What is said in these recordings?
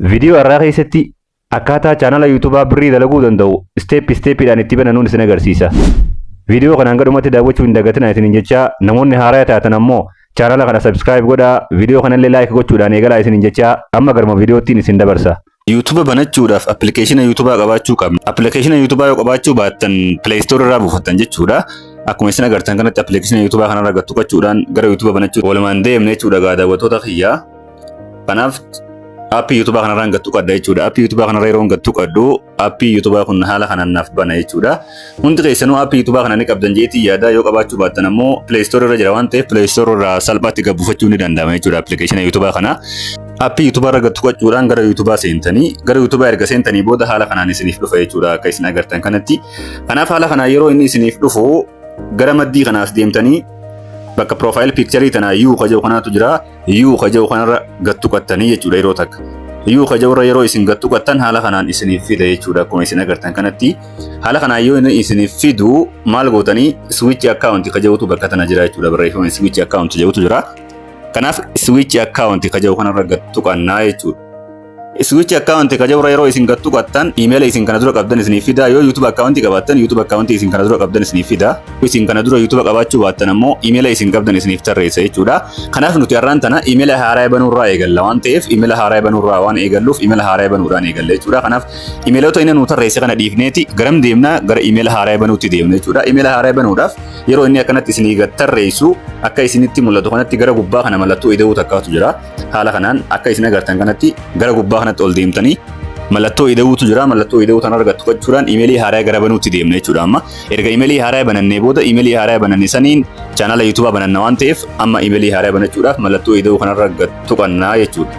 Viidiyoo har'aa keessatti akkaataa chaanala YouTubeaa birrii dalaguu danda'u step stepiidhaan itti bananuun isin agarsiisa. Viidiyoo kanaan gadhumatti daawwachuu hin dagatinaa isiniin jechaa, namoonni haaraa taatan ammoo chaanala kana subscribe godhaa, viidiyoo kanallee like gochuudhaan eegalaa isiniin jechaa, amma garuma viidiyoottiin isin dabarsa. YouTube banachuudhaaf appilikeeshina YouTubeaa qabaachuu qabna. Appilikeeshina YouTubeaa yoo qabaachuu baattan, Play Store irraa buufattan jechuudha. Akkuma isin agartan kanatti appilikeeshina YouTubeaa kanarra gad tuqachuudhaan gara YouTube banachuu walumaan deemne jechuudha gaa, daawwattoota kiyyaa. Kanaaf aappii YouTubeaa kanarraan gad tuqadha jechuudha. Aappii YouTubeaa kanarra yeroo gad tuqadhu, aappii YouTubeaa kun haala kanaan naaf bana jechuudha. Hundi keessanuu aappii YouTubeaa kana ni qabdan jeetii yaada. Yoo qabaachuu baattan ammoo, Play Store irra jira waan ta'eef, Play Store irraa salphaatti gad buufachuu ni danda'ama jechuudha appilikeeshina YouTubeaa kana. Aappii YouTubeaa irra gad tuqachuudhaan gara YouTubeaa seentanii, gara YouTubeaa erga seentanii booda haala kanaan isiniif dhufa jechuudha akka isin agartan kanatti. Kanaaf haala kanaan yeroo inni isiniif dhufu, gara maddii kanaas deemtanii bakka profile picture tanaa "You" ka jedhu kanaatu jira. "You" ka jedhu kanarra gad tuqattanii jechuudha yeroo takka. "You" ka jedhu irra yeroo isin gad tuqattan, haala kanaan isiniif fida jechuudha akkuma isin agartan kanatti. Haala kanaan yoo inni isiniif fidu maal gootanii? "Switch account" ka jedhutu bakka tana jira jechuudha, barreeffama "switch account" jedhutu jira. Kanaaf "switch account" ka jedhu kanarra gad tuqannaa jechuudha. "Switch account" ka jedhu yeroo isin gad tuqattan, iimeela isin kana dura qabdan isiniif fida. Yoo YouTube account qabaattan, YouTube account isin kana dura qabdan isiniif fida. Isin kana dura YouTube qabaachuu baattan ammoo, iimeela isin qabdan isiniif tarreessa jechuudha. Kanaaf nuti har'aan tana iimeela haaraa banuurraa eegalla waan ta'eef, iimeela haaraa banuurraa waan eegalluuf, iimeela haaraa banuudhaan eegalla jechuudha. Kanaaf iimeelota inni nu tarreesse kana dhiifneeti garam deemna? Gara iimeela haaraa banuutti deemna jechuudha. Iimeela haaraa banuudhaaf yeroo inni akkanatti isinii gad tarreessu, akka isinitti mul'atu kanatti gara gubbaa kana mallattoo ida'uu takkaatu jira. Haala kanaan akka isin agartan kanatti gara gubbaa kanatti ol deemtanii mallattoo ida'uutu jira. Mallattoo ida'uu tan argattu gochuudhaan iimeelii haaraa gara banuutti deemna jechuudha amma. Erga iimeelii haaraa banannee booda, iimeelii haaraa bananne saniin chaanala YouTubeaa bananna waan ta'eef, amma iimeelii haaraa banachuudhaaf mallattoo ida'uu kanarra tuqannaa jechuudha.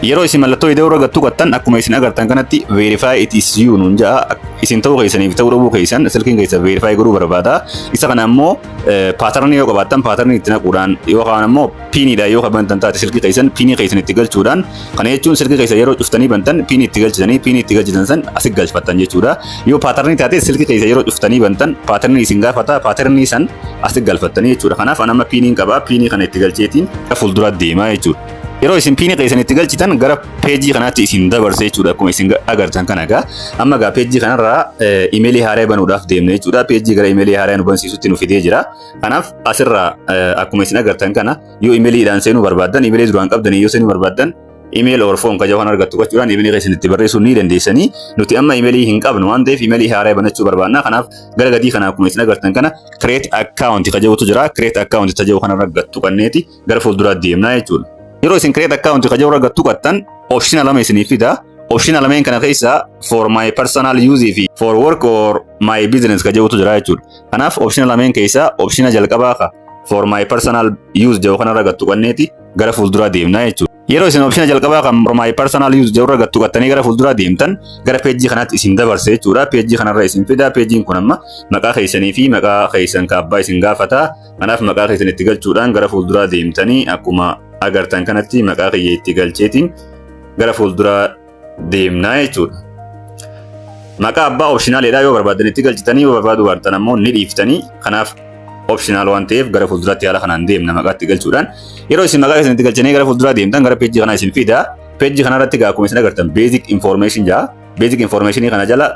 Yeroo isin mallattoo ida'uu irra tuqattan, akkuma isin agartan kanatti "Verify it is you" nuun ja'a. Isin ta'uu keessaniif ta'uu dhabuu keessan silkiin keessa verify godhuu barbaada. Isa kana ammoo patternii yoo qabaattan patternii itti naquudhaan, yookaan ammoo PINiidhaan yoo bantan taate, silkii keessan PINii keessan itti galchuudhaan. Kana jechuun silkii keessa yeroo cuftanii bantan PINii itti galchitanii, PINii itti galchitan san asi galfattan jechuudha. Yoo patternii taate, silkii keessa yeroo cuftanii bantan patternii isin gaafata, patternii san asi galfattanii jechuudha. Kanaaf an amma PINiin qaba, PINii kana itti galcheetiin fuuldura deemaa jechuudha. Yeroo isin PINii keessan itti galchitan, gara peejii kanaatti isin dabarsa jechuudha akkuma isin agartan kana egaa. Amma egaa peejii kanarraa imeelii haaraa banuudhaaf deemna jechuudha. Peejii gara imeelii haaraa nu bansiisutti nu fidee jira. Kanaaf asirraa akkuma isin agartan kana, yoo imeeliidhaan seenuu barbaaddan, imeelii duraan qabdanii yoo seenuu barbaaddan, "Email or phone" ka jedhu kan argattu gochuudhaan imeelii keessan itti barreessuu ni dandeessanii. Nuti amma imeelii hin qabnu waan ta'eef, imeelii haaraa banachuu barbaadna. Kanaaf gara gadii kana akkuma isin agartan kana "Create account" ka jedhutu jira. "Create account" ka jedhu kanarra gattu qanneeti gara fuulduraatti deemna jechuudha. Yeroo isin "Create account" ka jedhu irra gattu qattan, optiona lama isinii fida. Optiona lameen kana keessa "For my personal use" fi "For work or my business" ka jedhutu jira jechuudha. Kanaaf optiona lameen keessa optiona jalqabaa ka "For my personal use" jedhu kanarra gattu qanneeti gara fuulduraa deemna jechuudha. Yeroo isin optiona jalqabaa kan "For my personal use" jedhu irra gattu qattanii gara fuulduraa deemtan, gara peejii kanaatti isin dabarsa jechuudha. Peejii kanarra isin fida. Peejiin kun amma maqaa keessanii fi maqaa keessan ka abbaa isin gaafata. Kanaaf maqaa keessan itti galchuudhaan gara fuulduraa deemtanii, akkuma agartan kanatti maqaa kiyya itti galcheetiin gara fuulduraa deemnaa jechuudha. Maqaa abbaa optionaliidha, yoo barbaadan itti galchitanii, yoo barbaadu baattan ammoo ni dhiiftanii. Kanaaf optional waan ta'eef gara fuulduraatti haala kanaan deemna maqaa itti galchuudhaan. Yeroo isin maqaa keessan itti galchanii gara fuulduraa deemtan, gara peejii kanaa isin fida. Peejii kanarratti egaa akkuma isin agartan "Basic information" jaa. Basic information kana jala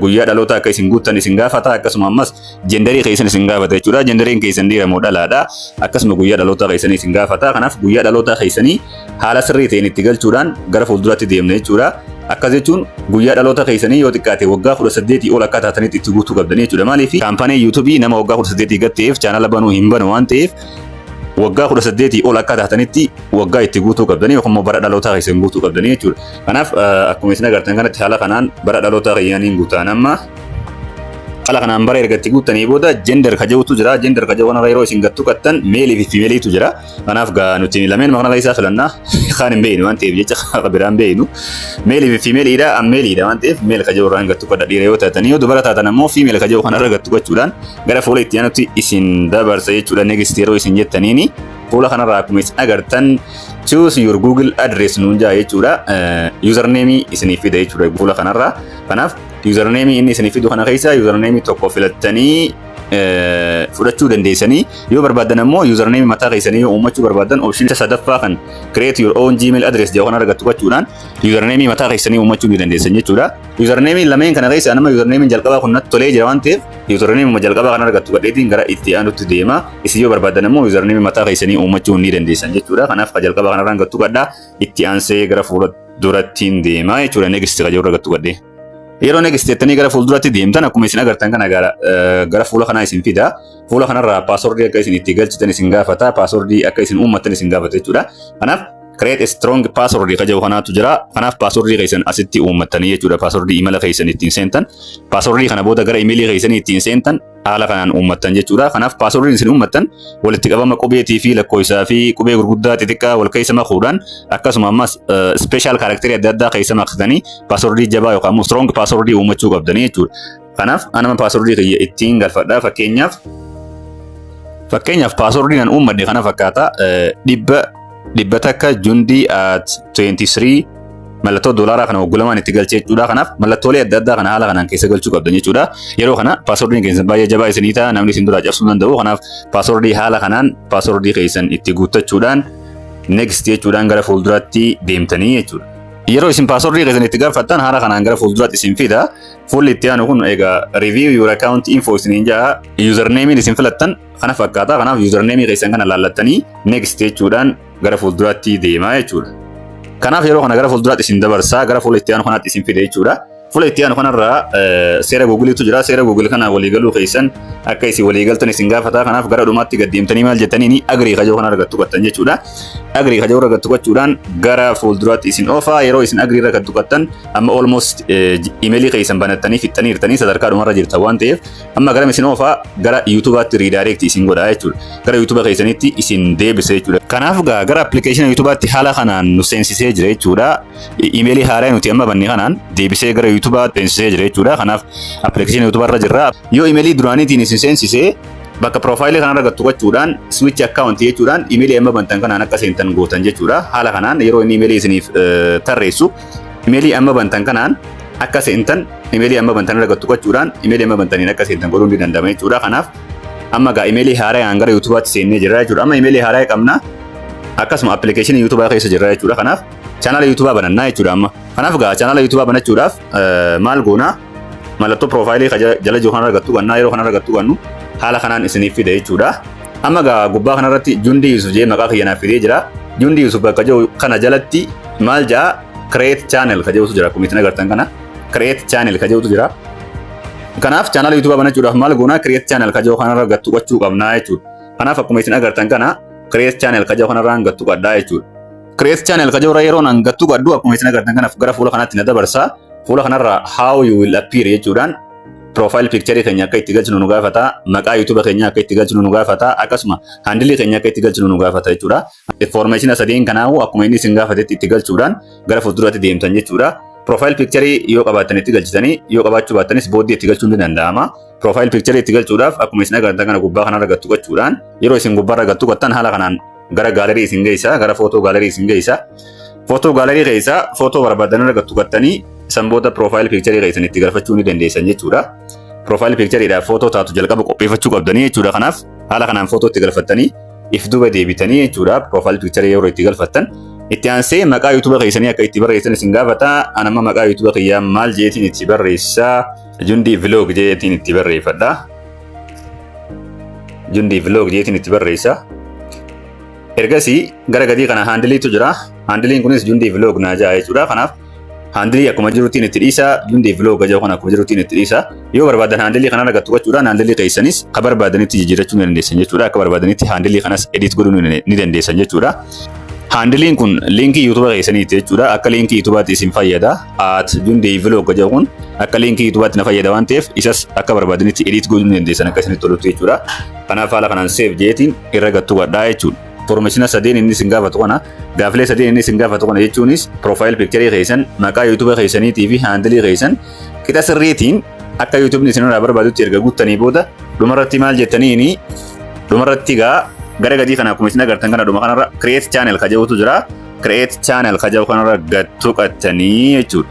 guyyaa dhaloota akka isin guuttan isin gaafata, akkasuma ammas genderii keessan isin gaafata jechuudha. Genderiin keessan dhiira moo dhalaadha? Akkasuma guyyaa dhaloota keessanii isin gaafata. Kanaaf guyyaa dhaloota keessanii haala sirrii ta'een itti galchuudhaan gara fuulduraatti deemna jechuudha. Akkas jechuun guyyaa dhaloota keessanii yoo xiqqaate waggaa 18 ol akka taatanitti itti guutuu qabdanii jechuudha. Maaliif? Kaampaanii YouTubeii nama waggaa 18 gad ta'eef chaanala banuu hin banu waan ta'eef, waggaa 18 ol akka taatanitti waggaa itti guutuu qabdanii yookaan immoo bara dhalootaa keessan guutuu qabdanii jechuudha. Kanaaf akkuma isin agartan kanatti haala kanaan bara dhalootaa keeyyaniin guutaan. Amma haala kanaan bara erga itti guuttanii booda "Gender" ka jedhutu jira. "Gender" ka jedhu kanarra yeroo isin gattu qattan, maleii fi femaleiitu jira. Kanaaf gaa nuti lameen maqaa isaa filannaa, kaan hin beeknu waan ta'eef jecha biraan beeknu. Maleii fi femaleiidha, maleiidha waan ta'eef "male" ka jedhu irraan gattu qadha dhiira yoo taatan. Yoo dubara taatan ammoo "female" ka jedhu kanarra gattu gochuudhaan gara fuula itti aanutti isin dabarsa jechuudha. "Next" yeroo isin jettaniini, fuula kanarraa akkuma isin agartan "Choose your Google address" nuun jaa jechuudha. Username isiniif fida jechuudha fuula kanarraa. Kanaaf username inni isiniif fidu kana keessa username tokko filattanii fudhachuu dandeessanii. Yoo barbaadan ammoo username mataa keessanii yoo uummachuu barbaadan, option sadaffaa kan "create your own Gmail address" jedhu kan argattu gochuudhaan username mataa keessanii uummachuu ni dandeessan jechuudha. Username lameen kana keessa nama username jalqabaa kun natti tolee jira waan ta'eef, username jalqabaa kan argattu gadheetiin gara itti aanutti deema. Isin yoo barbaadan ammoo username mataa keessanii uummachuu ni dandeessan jechuudha. Kanaaf ka jalqabaa kanarraan gattu gadhaa, itti aansee gara fuula durattiin deema jechuudha. Next ka jiru argattu gadhee. Yeroo next jettanii gara fuulduratti deemtan, akkuma isin agartan kana gara fuula kanaa isin fida. Fuula kanarraa passwordii akka isin itti galchitan isin gaafata. Passwordii akka isin uummattan isin gaafata jechuudha. Kanaaf "create a strong password" ka jedhu kanaatu jira. Kanaaf passwordii keessan asitti uummattanii jechuudha. Passwordii imala keessan ittiin seentan. Passwordii kana booda gara imeelii keessanii ittiin seentan haala kanaan uummattan jechuudha. Kanaaf passwordiin isin uummattan walitti qabama qubeetii fi lakkoofsaa fi qubee gurguddaa xixiqqaa wal keessa makuudhaan, akkasuma ammas special characterii adda addaa keessa makatanii passwordii jabaa yookaan immoo strong passwordii uummachuu qabdanii jechuudha. Kanaaf anama passwordii kiyya ittiin galfadhaa. Fakkeenyaaf passwordiin an uummadhe kana fakkaata: 100 Jundi@23 mallattoo doolaaraa kana hoggulamaan itti galchee jechuudha. Kanaaf mallattoolee adda addaa kana haala kanaan keessa galchuu qabdan jechuudha. Yeroo kana passwordiin keessan baay'ee jabaa isinii ta'a, namni isin duraa cabsuu danda'u. Kanaaf passwordii haala kanaan passwordii keessan itti guuttachuudhaan next jechuudhaan gara fuulduraatti deemtanii jechuudha. Yeroo isin passwordii keessan itti galfattan, haala kanaan gara fuulduraatti isin fida. Fuulli itti aanu kun egaa "review your account info" isiniin ja'a. Usernameiin isin filattan kana fakkaata. Kanaaf usernameii keessan kana laallattanii next jechuudhaan gara fuulduraatti deemaa jechuudha. Kanaaf yeroo kana gara fuulduraatti isin dabarsaa, gara fuula itti aanu kanaatti isin fide jechuudha. Fuula itti aanu kanarraa seera Googleitu jira. Seera Google kana waliigaluu keessan akka isin waliigaltan isin gaafata. Kanaaf gara dhumaatti gad deemtanii maal jettanii, agree kajoo kana argattu qattan jechuudha. Agree kajoo argattu gochuudhaan gara fuulduraatti isin oofaa. Yeroo isin agree irra gattu qattan, amma almost imeelii keessan banattanii fixxanii jirtanii, sadarkaa dhumarra jirtan waan ta'eef, amma gara isin oofaa, gara YouTubeatti redirect isin godha jechuudha. Gara YouTube keessanitti isin deebisa jechuudha. Kanaaf gara appilikeeshina YouTubeatti haala kanaan nu seensisee jira jechuudha. Imeelii haaraa nuti amma banne kanaan deebisee gara YouTubaa seensisee jira jechuudha. Kanaaf appilikeeshina YouTubaa irra jirra. Yoo imeelii duraaniitiin isin seensisee, bakka profileii kanarra gattu gochuudhaan "switch account" jechuudhaan imeelii amma bantan kanaan akka seentan gootan jechuudha. Haala kanaan yeroo inni imeelii isiniif tarreessu, imeelii amma bantan kanaan akka seentan, imeelii amma bantan irra gattu gochuudhaan imeelii amma bantaniin akka seentan godhuun ni danda'ama jechuudha. Kanaaf amma gaa imeelii haaraa gara YouTubaatti seennee jirra jechuudha. Amma imeelii haaraa qabna. Akkasuma appilikeeshinii YouTubaa keessa jirra jechuudha. Kanaaf chaanaala YouTubaa banannaa jechuudha amma. Kanaaf gaa chaanaala YouTubaa banachuudhaaf maal goonaa? Mallattoo profileii jala jiru kanarra gattuu qannaa. Yeroo kanarra gattuu qannu, haala kanaan isiniif fide jechuudha. Amma gaa gubbaa kanarratti Jundi Yusuf jee maqaa kiyya naaf fidee jira. Jundi Yusuf bakka jiru kana jalatti maal jaa? "Create channel" ka jedhutu jira, akkuma isin agartan kana. "Create channel" ka jedhutu jira. Kanaaf chaanaala YouTubaa banachuudhaaf maal goonaa? "Create channel" ka jedhu kanarra gattuu qachuu qabnaa jechuudha. Kanaaf akkuma isin agartan kana "create channel" ka jedhu kanarraan gattuu qadhaa jechuudha. "Create channel" ka jedhu yeroo nan gattuu qaddu, akkuma isin agartan kanaaf gara fuula kanaatti na dabarsa. Fuula kanarra "how you will appear" jechuudhaan profile picture keenya akka itti galchinu nu gaafata, maqaa YouTube keenya akka itti galchinu nu gaafata, akkasuma handleii keenya akka itti galchinu nu gaafata jechuudha. Information sadeen kanaafuu akkuma inni isin gaafatetti itti galchuudhaan gara fuulduratti deemtan jechuudha. Profile picture yoo qabaattan itti galchitanii, yoo qabaachuu baattanis booddee itti galchuun ni danda'ama. Profile picture itti galchuudhaaf akkuma isin agartan kana gubbaa kanarra gattu gochuudhaan, yeroo isin gubbaarra gattu qattan, haala kanaan gara gallery isin geessa, gara photo gallery isin geessa. Photo gallery keessa footoo barbaadan irra gattu qattanii san booda profile picture keessan itti galfachuu ni dandeessan jechuudha. Profile pictureedhaaf footoo taatu jalqaba qopheeffachuu qabdanii jechuudha. Kanaaf haala kanaan footoo itti galfattanii if duuba deebitanii jechuudha. Profile picture yeroo itti galfattan, itti aansee maqaa YouTube keessanii akka itti barreessan isin gaafata. Anamma maqaa YouTube kiyyaa maal jeetiin itti barreessaa? Jundi Vlog jeetiin itti barreeffadha. Jundi Vlog jeetiin itti barreessa. Ergasii gara gadii kana handleiitu jira. Handleiin kunis Jundi Vlog naa jaa jechuudha. Kanaaf handleii akkuma jiruttiin itti dhiisa. Jundi Vlog jedhu kana akkuma jiruttiin itti dhiisa. Yoo barbaadan handleii kana argattu gochuudhaan handleii keessanis akka barbaadanitti jijjiirachuu ni dandeessan jechuudha. Akka barbaadanitti handleii kanas edit godhuu ni dandeessan jechuudha. Handleiin kun linkii YouTube keessaniiti jechuudha. Akka linkii YouTubeatti isin fayyada. @JundiVlog jedhu kun akka linkii YouTubeatti na fayyada waan ta'eef, isas akka barbaadanitti edit godhuu ni dandeessan akka isinitti tolutti jechuudha. Kanaaf haala kanaan save jeetiin irra gattuu gadhaa jechuudha. Information sadeen inni isin gaafatu kana, gaafilee sadeen inni isin gaafatu kana jechuunis profile picture keessan, maqaa YouTube keessaniitii fi handleii keessan qixa sirriitiin akka YouTubeni isin irraa barbaadutti erga guuttanii booda, dhumarratti maal jettaniini? Dhumarratti gaa gara gadii kana akkuma isin agartan kana dhuma kanarra "create channel" ka jedhutu jira. "Create channel" ka jedhu kanarra gattuu qattanii jechuudha.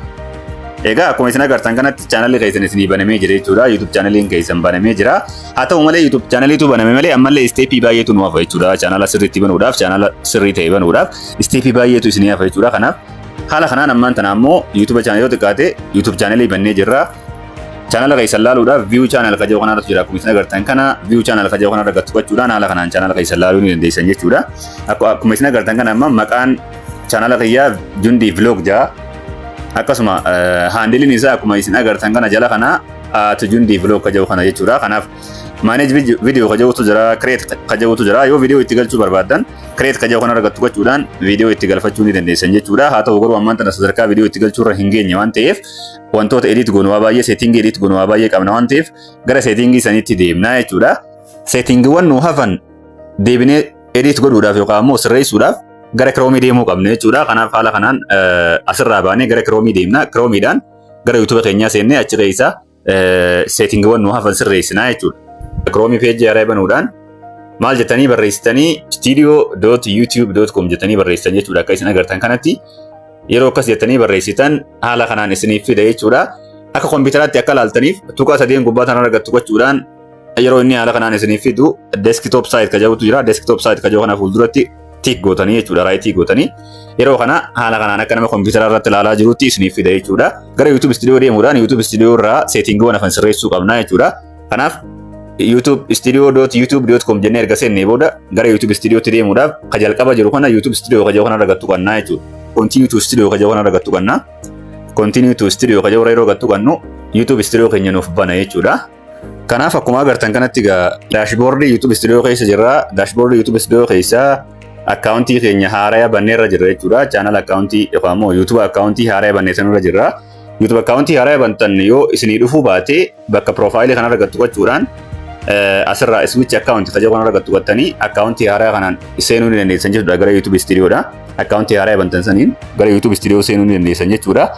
Egaa akkuma isin agartan kanatti chaanalli keessan isinii banamee jira jechuudha. YouTube chaanaliin keessan banamee jira. Haa ta'u malee, YouTube chaanaliitu baname malee ammallee stepii baay'eetu nu hafa jechuudha. Chaanala sirriitti banuudhaaf, chaanala sirrii ta'e banuudhaaf stepii baay'eetu isinii hafa jechuudha. Kanaaf haala kanaan ammaan tana ammoo YouTube chaanalii yoo xiqqaate YouTube chaanalii bannee jirra. Chaanala keessan laaluudhaaf view channel ka jedhu kanarratti jira. Akkuma isin agartan kana view channel ka jedhu kanarra gad tuqachuudhaan haala kanaan chaanala keessan laaluu ni dandeessan jechuudha. Akkuma isin agartan kana amma maqaan chaanala kiyyaa Jundii Vlog jedha. Akkasuma handleiin isaa akkuma isin agartan kana jala kana @JundiiVlog ka jedhu kana jechuudha. Kanaaf manage video ka jedhutu jira, create ka jedhutu jira. Yoo video itti galchuu barbaaddan create ka jedhu kanarra gad tuqachuudhaan video itti galfachuu ni dandeessan jechuudha. Haa ta'u garuu ammaan tana sadarkaa video itti galchuu irra hin geenye waan ta'eef, wantoota edit goonu waa baay'ee, settingii edit goonu waa baay'ee qabna waan ta'eef, gara settingii sanitti deemnaa jechuudha. Settingiiwwan nu hafan deebinee edit godhuudhaaf yookaan ammoo sirreessuudhaaf gara Chromeii deemuu qabna jechuudha. Kanaaf haala kanaan asirraa baanee gara Chromeii deemna. Chromeiidhaan gara YouTube keenyaa seennee achi keessa settingiiwwan nu hafan sirreessinaa jechuudha. Chromeii pageii haaraa banuudhaan maal jettanii barreessitanii? studio.youtube.com jettanii barreessitan jechuudha. Akka isin agartan kanatti yeroo akkas jettanii barreessitan haala kanaan isiniif fida jechuudha. Akka kompiitaraatti akka laaltaniif tuqaa sadeen gubbaa tanarra gad tuqachuudhaan yeroo inni haala kanaan isiniif fidu desktop site ka jedhutu jira. Desktop site ka jedhu kana fuulduratti tick gootanii jechuudha. Rightii gootanii yeroo kana haala kanaan akka nama kompiitara irratti ilaalaa jirutti isiniif fida jechuudha. Gara YouTube Studio deemuudhaan YouTube Studio irraa settingiiwwan hafan sirreessuu qabna jechuudha. Kanaaf YouTube studio.youtube.com jennee erga seennee booda gara YouTube Studiotti deemuudhaaf ka jalqaba jiru kana YouTube Studio ka jedhu kana argattu qabnaa jechuudha. Continue to Studio ka jedhu kana argattu qabna. Continue to Studio ka jedhu yeroo argattu qabnu YouTube Studio keenya nuuf bana jechuudha. Kanaaf akkuma agartan kanatti egaa dashboardii YouTube Studio keessa jirra. Dashboardii YouTube Studio keessa accountii keenya haaraya banneerra jirra jechuudha. Channel accountii yookaan immoo YouTube accountii haaraya banneessanirra jirra. YouTube accountii haaraya bantan yoo isinii dhufuu baate, bakka profileii kana argattu gochuudhaan asirraa switch account ka jedhu kana argattu gottanii accountii haaraa kanaan seenuu ni dandeessan jechuudha gara YouTube Studioodha. Accountii haaraa bantan saniin gara YouTube Studio seenuu ni dandeessan jechuudha.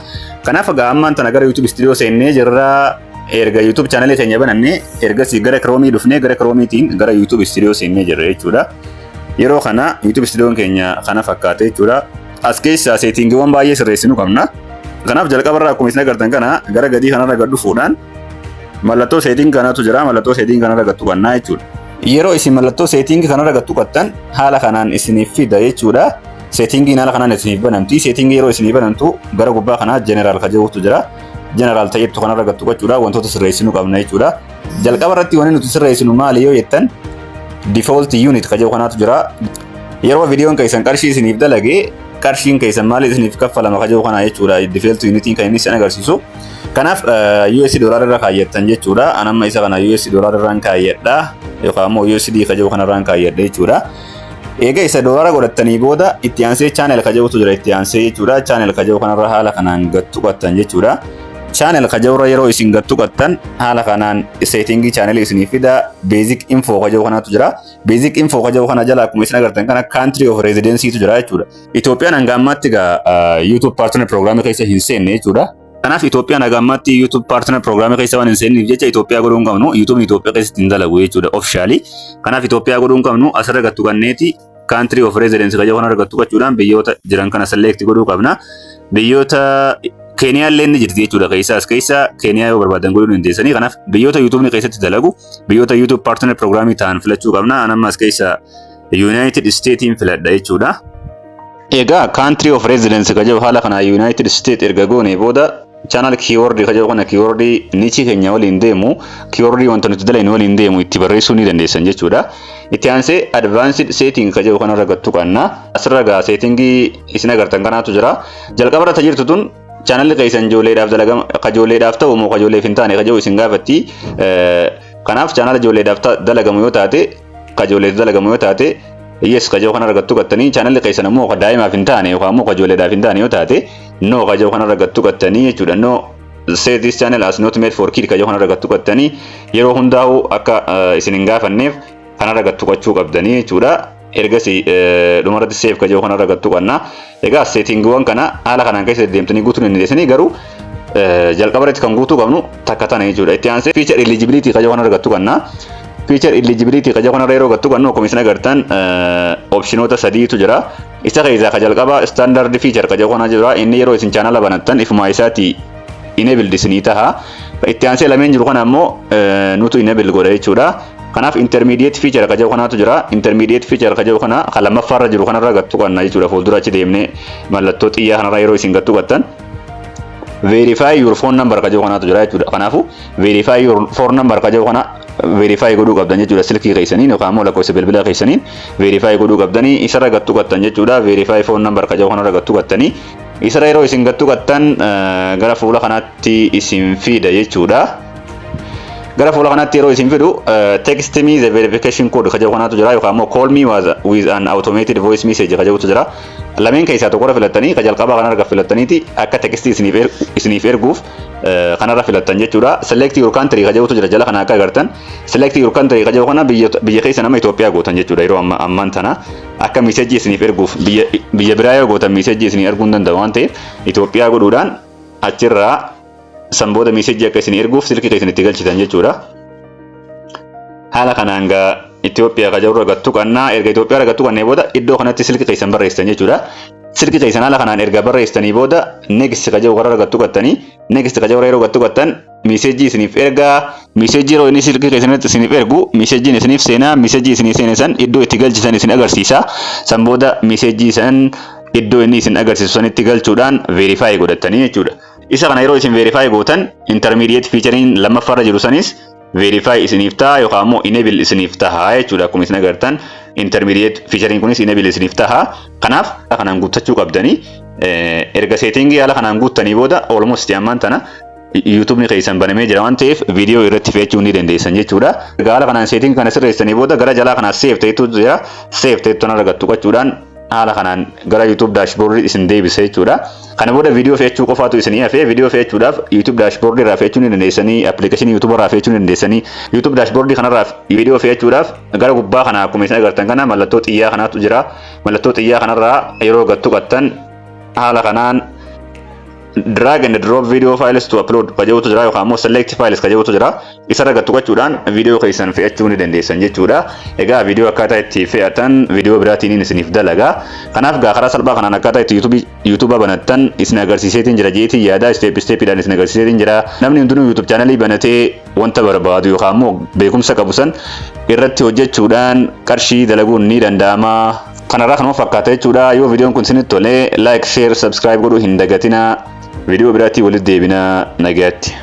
Kanaaf egaa ammaan tana gara YouTube Studio seennee jirra. Erga YouTube channelii keenya banannee ergasii gara Chromeii dhufnee gara Chromeiitiin gara YouTube Studio seennee jirra jechuudha. Yeroo kana YouTube Studioon keenya kana fakkaate jechuudha. As keessaa settingiiwwan baay'ee sirreessinuu qabna. Kanaaf jalqabarraa akkuma isin agartan kana gara gadii kanarra gad dhufuudhaan mallattoo setting kanatu jira. Mallattoo setting kanarra gad tuqannaa jechuudha. Yeroo isin mallattoo setting kanarra gad tuqattan haala kanaan isiniif fida jechuudha. Settingiin haala kanaan isiniif banamti. Settingii yeroo isiniif banamtu gara gubbaa kanaa general ka jedhutu jira. General ta'ettu kanarra gad tuqachuudha wantoota sirreessinuu qabna jechuudha. Jalqaba irratti wanni nuti sirreessinu maali yoo jettan, default unit ka jedhu kanaatu jira. Yeroo viidiyoon keessan qarshii isiniif dalage qarshiin keessan maali isiniif kaffalama ka jedhu kana jechuudha. Default unitiin kan inni isin agarsiisu. Kanaaf US dollar irra kaayyattan jechuudha. An amma isa kana US dollar irraan kaayyadha yookaan immoo USD ka jedhu kanarraan kaayyadha jechuudha. Eega isa doolara godhattanii booda itti aansee channel ka jedhutu jira itti aansee jechuudha. Channel ka jedhu kanarra haala kanaan gad tuqattan jechuudha. Channel ka jedhurra yeroo isin gad tuqattan haala kanaan settingii channelii isinii fida. Basic info ka jedhu kanatu jira. Basic info ka jedhu kana jala akkuma isin agartan kana country of residency tu jira jechuudha. Itoophiyaan hanga ammaatti egaa YouTube Partner Program keessa hin seenne jechuudha. Kanaaf Itoophiyaan hanga ammaatti YouTube Partner Program keessa waan hin seenneef jecha Itoophiyaa godhuu hin qabnu. YouTube Itoophiyaa keessatti hin dalagu jechuudha officially. Kanaaf Itoophiyaa godhuu hin qabnu. Asirra gad tuqanneeti country of residence ka jedhu kana argattu gochuudhaan biyyoota jiran kana select godhuu qabna. Biyyoota Keeniyaa illee ni jirti jechuudha keessa. As keessa Keeniyaa yoo barbaadan godhuu dandeessanii. Kanaaf biyyoota YouTubeni keessatti dalagu, biyyoota YouTube Partner Programii ta'an filachuu qabna. An amma as keessa United Statein filadha jechuudha. Egaa country of residence ka jedhu haala kana United States erga goone booda channel keyword ka jedhu kana, keyword nichii keenya waliin deemu, keyword wanta nuti dalagnu waliin deemu itti barreessuu ni dandeessan jechuudha. Itti aansee advanced setting ka jedhu kanarra gad tuqanna. Asirra gaa settingii isin agartan kanaatu jira. Jalqaba irra jirtu tun channelli keessan ijoolleedhaaf dalagama, kajoolleedhaaf ta'u moo kajoolleef hin taane ka jedhu isin gaafatti. Kanaaf channela ijoolleedhaaf dalagamu yoo taate, kajoolleef dalagamu yoo taate, yes ka jedhu kana argattu qattanii, channelli keessan ammoo ka daa'imaaf hin taane yookaan ammoo kajoolleedhaaf hin taane yoo taate, no ka jedhu kana argattu qattanii jechuudha. No, set this channel as not made for kid ka jedhu kana argattu qattanii yeroo hundaa'u akka isin hin gaafanneef kana argattu qachuu qabdanii jechuudha. Ergasii dhumarratti save ka jedhu kana argattu qabna. Egaa settingiiwwan kana haala kanaan keessa deemtanii guutuu hin dandeessanii, garuu jalqaba irratti kan guutuu qabnu takka tana jechuudha. Itti aansee feature eligibility ka jedhu kana argattu qabna. Feature eligibility ka jedhu kanarra yeroo gattu qabnu akkuma isin agartan optionoota sadiitu jira. Isa keessaa ka jalqaba standard feature ka jedhu kana jira. Inni yeroo isin channela banattan ifuma isaati enabled isinii taha. Itti aansee lameen jiru kana ammoo nutu enable godha jechuudha. Kanaaf intermediate feature ka jedhu kanaatu jira. Intermediate feature ka jedhu kana kan lammaffaarra jiru kanarra gad tuqanna jechuudha. Fuuldura achi deemnee mallattoo xiyyaa kanarra yeroo isin gad tuqattan, verify your phone number ka jedhu kanaatu jira jechuudha. Kanaafuu verify your phone number ka jedhu kana verify godhuu qabdan jechuudha. Silkii keessaniin yookaan immoo lakkoofsa bilbila keessaniin verify godhuu qabdanii isarra gad tuqattan jechuudha. Verify phone number ka jedhu kanarra gad tuqattanii, isarra yeroo isin gad tuqattan gara fuula kanaatti isin fida jechuudha. Gara fuula kanaatti yeroo isin fidu, text me the verification code ka jedhu kanaatu jira, yookaan immoo call me with an automated voice message ka jedhutu jira. Lameen keessaa tokkorra filattanii, ka jalqabaa kanarra filattaniiti akka text isiniif erguuf kanarra filattan jechuudha. Select your country ka jedhutu jira jala kana akka agartan. Select your country ka jedhu kana biyya keessa nama Itoophiyaa gootan jechuudha. Yeroo amma ammaan tana akka message isiniif erguuf biyya biraa yoo gootan message isinii erguu hin danda'u waan ta'eef, Itoophiyaa godhuudhaan achirraa san booda message akka isin erguuf silkii keessan itti galchitan jechuudha. Haala kanaan gaa Itoophiyaa ka jedhu gad tuqannaa. Erga Itoophiyaa gad tuqannee booda iddoo kanatti silkii keessan barreessitan jechuudha. Silkii keessan haala kanaan erga barreessitanii booda next ka jedhu karra gad tuqattanii, next ka jedhu yeroo gad tuqattan message isiniif ergaa. Message yeroo inni silkii keessanitti isiniif ergu messageiin isiniif seenaa. Message isinii seene san iddoo itti galchitan isin agarsiisa. San booda message san iddoo inni isin agarsiisu sanitti galchuudhaan verify godhattanii jechuudha. Isa kana yeroo isin verify gootan, intermediate featurein lammaffaarra jiru sanis verify isiniif ta'a yookaan immoo enable isiniif ta'a jechuudha. Akkuma isin agartan, intermediate featurein kunis enable isiniif ta'a. Kanaaf kanaan guuttachuu qabdanii. Erga setting haala kanaan guuttanii booda, almost ammaan tana YouTubeni keessan banamee jira waan ta'eef, viidiyoo irratti fe'achuu ni dandeessan jechuudha. Erga haala kanaan setting kana sirreessanii booda gara jalaa kanaa save ta'etu jira. Save ta'etu kanarra gad tuqachuudhaan haala kanaan gara YouTube dashboard isin deebisa jechuudha. Kana booda viidiyoo fe'achuu qofaatu isinii hafee. Viidiyoo fe'achuudhaaf YouTube dashboard irraa fe'achuu ni dandeessanii, application YouTube irraa fe'achuu ni dandeessanii. YouTube dashboard kanarraa viidiyoo fe'achuudhaaf gara gubbaa kana akkuma isin agartan kana mallattoo xiyyaa kanaatu jira. Mallattoo xiyyaa kanarraa yeroo gad tuqattan haala kanaan drag and drop video files to upload ka jedhutu jira, yookaan immoo select files ka jedhutu jira. Isarra gad tuqachuudhaan viidiyoo keessan fe'achuu ni dandeessan jechuudha. Egaa viidiyoo akkaataa itti fe'atan viidiyoo biraatiin isiniif dalaga. Kanaaf gaa karaa salphaa kanaan akkaataa itti YouTube banattan isin agarsiiseetiin jira jeetiin yaada. Step stepiidhaan isin agarsiiseetiin jira. Namni hundinuu YouTube channelii banatee wanta barbaadu yookaan immoo beekumsa qabu san irratti hojjechuudhaan qarshii dalaguun ni danda'ama. Kanarraa kanuma fakkaata jechuudha. Yoo viidiyoon kun isinitti tolee, like, share, subscribe godhuu hin dagatinaa. Viidiyoo biraatti walitti deebinaa, nagaatti.